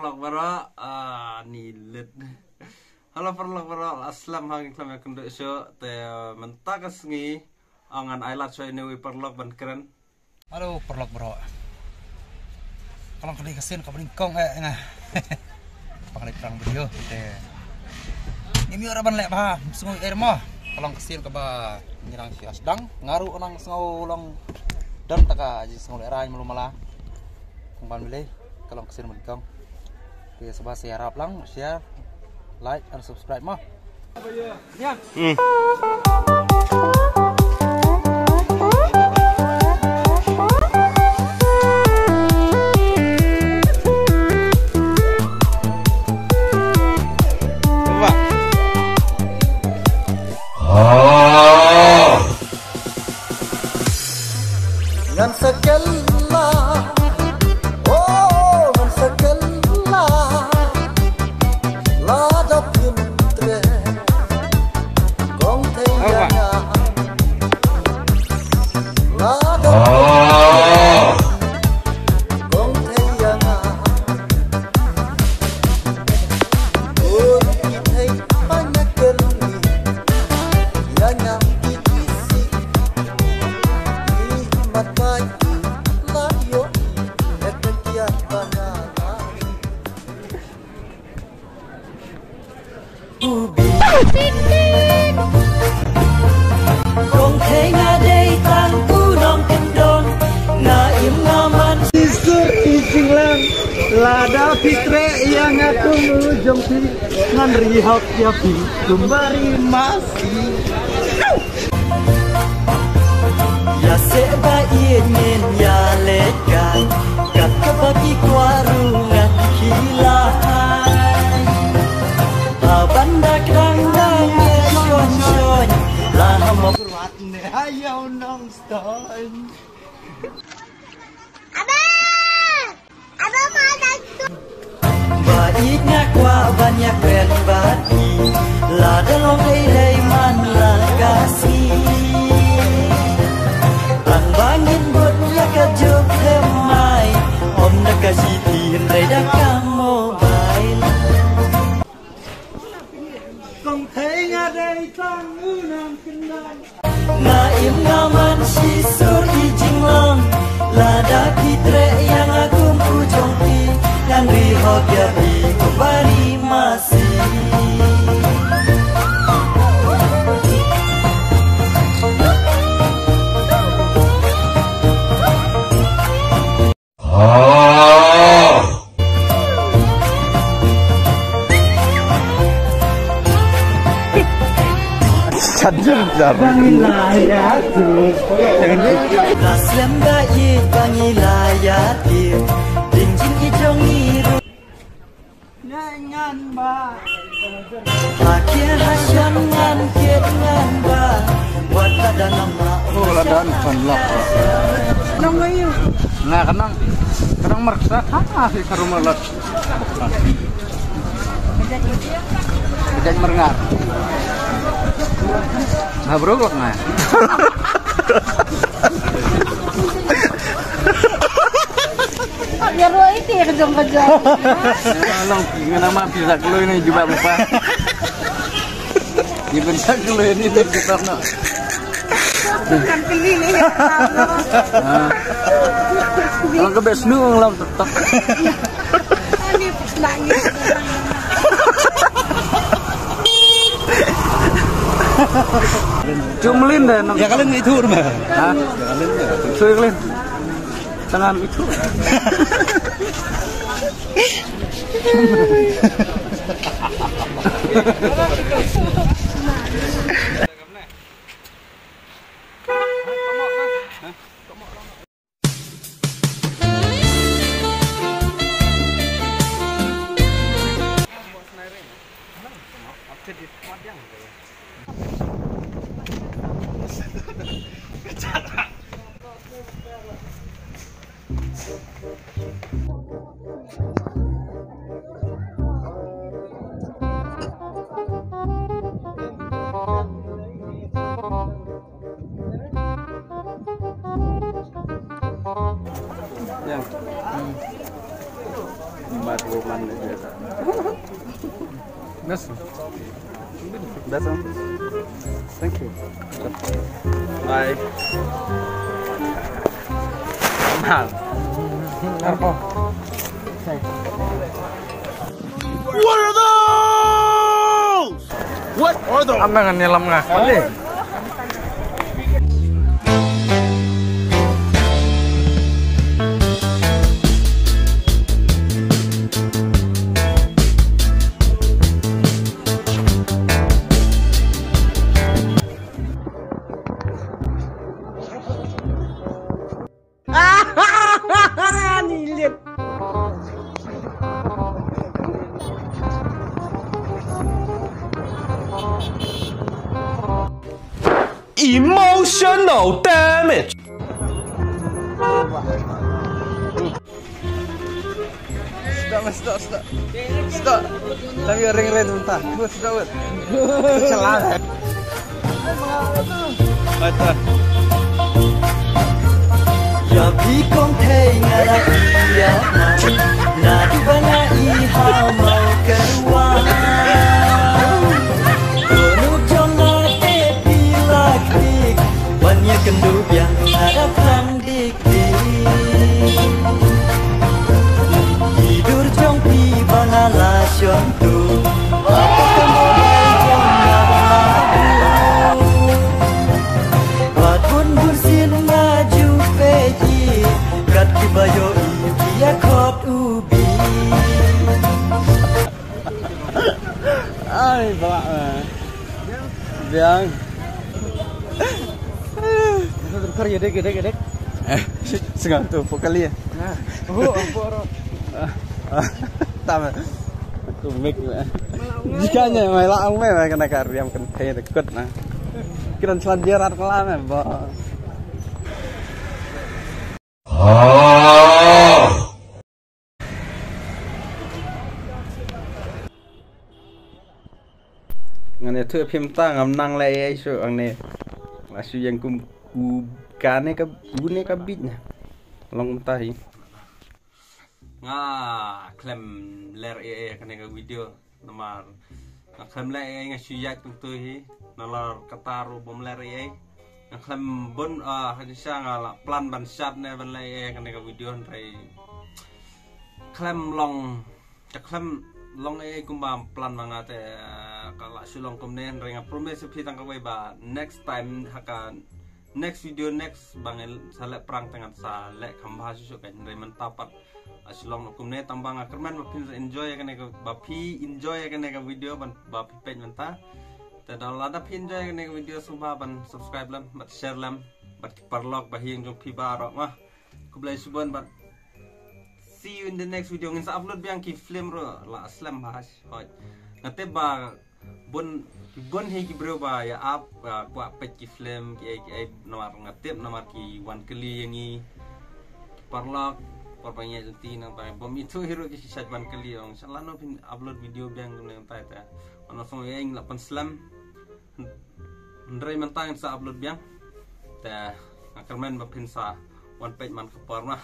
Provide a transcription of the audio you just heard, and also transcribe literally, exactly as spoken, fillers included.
Paralok baroh, ah, ni lit. Hello paralok baroh, la slem ha ngi khlem ïakynduh shuh, te mynta ka sngi, ah, ngan ai lad shuwa ïa uwei u paralok ban kren. Hello paralok baroh. Ka long kane ka sien kaba nyngkong eh nga. Ba nga leit pynrang video te. Ngim ïoh ruh ban leh bha, sngew eh mo. Ka long ka sien kaba ngi nang shu sdang. Nga ruh nang sngew long don ta ka jingsngew lehraiñ malu mala. Kong ban mih lei, ka long ka sien ba nyngkong. Te sngewbha sa ïarap lang, share, like and subscribe mo. Ngan sa kylla, oh, ngan sa kylla. Lada phin treh, kong thei ïa nga. Lada phin treh, kong thei ïa nga. Bun ki thei ba nga kylli ïa nga ki isih. Ki mat ba ki la ïohi ïa ka kiad ba nga la. Kong thei nga dei tang u nongkyndong, nga im nga man. Isur i jinglang, lada phi treh ïa nga kum u jong phi, ngan ri hok ïa phi kumba ri masi. Ïa seh ba ïeit ngin ïa leit kai, kat kaba phi kwah ruh ngan khie lai. Ha ban da kdang dang ïa shon shon, la ha mok ruat ne ha ïa u nongstoiñ. Ba ïeit nga kwah ban ïakren bad phi, lada long dei dei man la ka sngi. Tang ba ngin bud ïa ka juk thymmai, ym da ka shithi hynrei da ka mobile. Kong thei nga dei tang u nongkyndong. Nga im nga man shisur i jinglong. Lada phi treh ïa nga kum u jong phi, ngan ri hok ïa phi kumba ri masi. Shut your mouth. La slem ba ïeit ba ngi la ïa tied. Ding jingïeit jong ngi ruh. Ngan ba. Ha khie ha shan ngan kit ngan ba. Wat la da nam ma. Oh, la dan pan la. Nong ayu. Nga ka nang, ka nang marksa ha ha si ka rumah lot. Kejat merengar. Nah, bro, kok nggak? Biar lo itu ya kejong-kejong. Long, ngena ma pisa kelo ini juga bukan. Di bentak kelo ini di TikTok no. Bukan keli ni ya. Ah. Kalau ke Besnu ngelam tetap. Ani nangis. Cuma Lin dah nang. Ya kalian itu rumah. Ha? Sorry, Lin. Tangan itu. Mad woman. Best. Best. Thank you. Bye. What are those? What are those? Amang ni lam nga. Nilit. Emotional damage. Stop, stop, stop. Stop. Tapi ring ring mentah. Gue stop. Celah. Mata. Ya pi kong thei nga la i ya ma. Na du ba nga i ha mau kerwa. Kunu jong nga te pi la klik. Ban ya kendu biang ada pang dik dik. Idur jong pi ba nga la shon tu. Apa kamu jong nga la. Bat bun bun sin nga ju peji. Kat ki bayo i ki ya khot ubi. Ai, ba. Biang. Kar ya dek, dek, dek. Sengal tu, vokal ya. Oh, apa orang? Tama. Aku mik. Jika nya mai la ang mai kana ka riam kan thai dekut na. Kiran selan dia rat kala mai ba. Ngan ïathuh phi mynta ngam nang leh ei ei shuh hangne. La shu ïeng kum u kane ka, une ka beat na. Long mynta hi. Nga khlem ler ei ei kane ka video. Namar nga khlem leh ei ei nga shu ïaid kumtu hi. Nalor kata ruh bym ler ei ei. Nga khlem bun, ah, hadisa nga la plan ban shad ne ban leh ei ei kane ka video hynrei khlem long. Ka khlem long ei ei kumba plan ma nga te, eh, ka la shu long kumne hynrei nga promise phi tang kawei ba next time ha ka next video next ba ngan sa leh prank te ngan sa leh kham bha shuh shuh ka hynrei mynta pat la shu long kumne tang ba nga kyrmen ba phin enjoy ïa kane ka, ba phi enjoy ïa kane ka video ban ba phi peit mynta. Te da lada phi enjoy ïa kane ka video sngewbha ban subscribe lem bad share lem bad ki paralok ba hi jong phi baroh ma. Khublei shibun bad see you in the next video. Ngin sa upload biang ki film ruh la slem bha hoi. Nga tip ba bun, bun hi ki briew ba ïa ap, ba kwah peit ki film ki ei ki ei namar nga tip namar ki wan kylli ïa ngi. Paralok, por ba ngi ïa jong ti nang ba bym ithuh hi ruh ki shisha wan kylli ong sha lano phin upload video biang kumne tai ta. Ano song ïa ing la pan slem. Hynrei mynta ngin sa upload biang. Te nga kyrmen ba phin sa wan peit man ka por ma.